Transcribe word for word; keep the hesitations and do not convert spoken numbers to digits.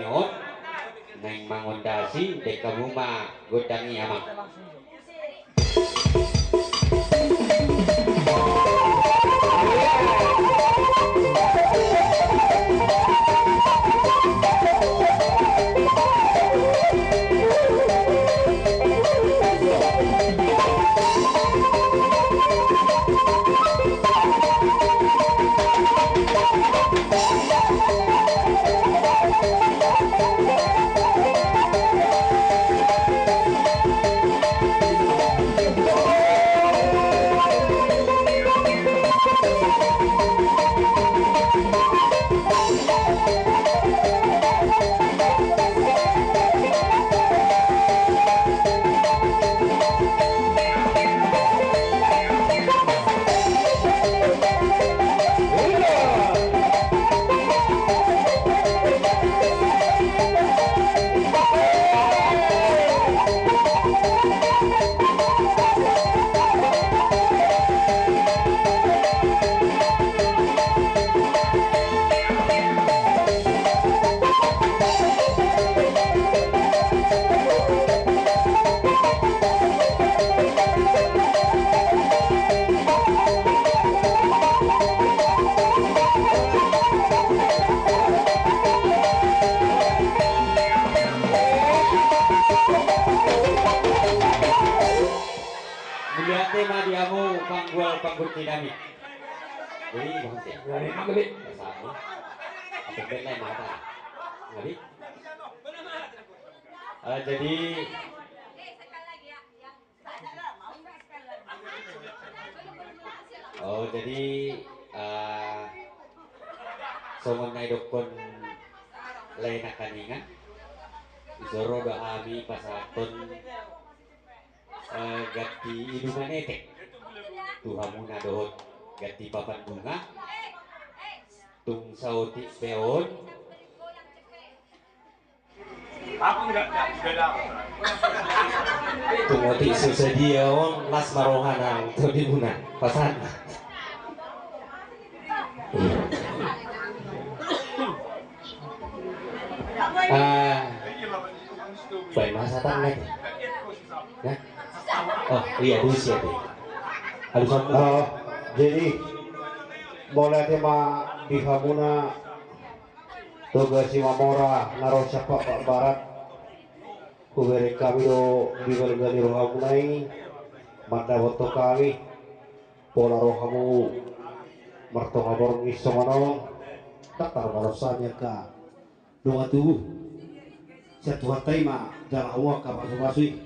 on, naeng mangondasi, dengka muna gondang i, amang. Mauliate ma di hamu panggual pangguntinami. Jadi, maksudnya? Jadi, maksudnya? Sama. Apa benar mata? Jadi, eh, jadi, oh, jadi, eh, songon na idokkon lae nangkiningan, isoro do hami pasahathon, eh, ganti inuman etek tu hamuna dohot ganti papan bunga. Tung saotik pe on. Aku nggak, nggak, nggak dapat. Tung otik so sadia on, las ma roha nang tondimuna. Pasahat. Iya. Ah, baik, masa tang lagi. Ya? Oh, iya, di sini. Halus aku. Oh, jadi, mauliate ma di hamuna Toga Simamora na ro sian Pakpak Barat, hubereng hami do di balga ni rohamuna i, mandapothon hami pola ro hamu martonga borngin songon on, ndang tarbalos hami angka dongan tubu. Sian Tuhanta i ma jala hamu angka pasupasu i.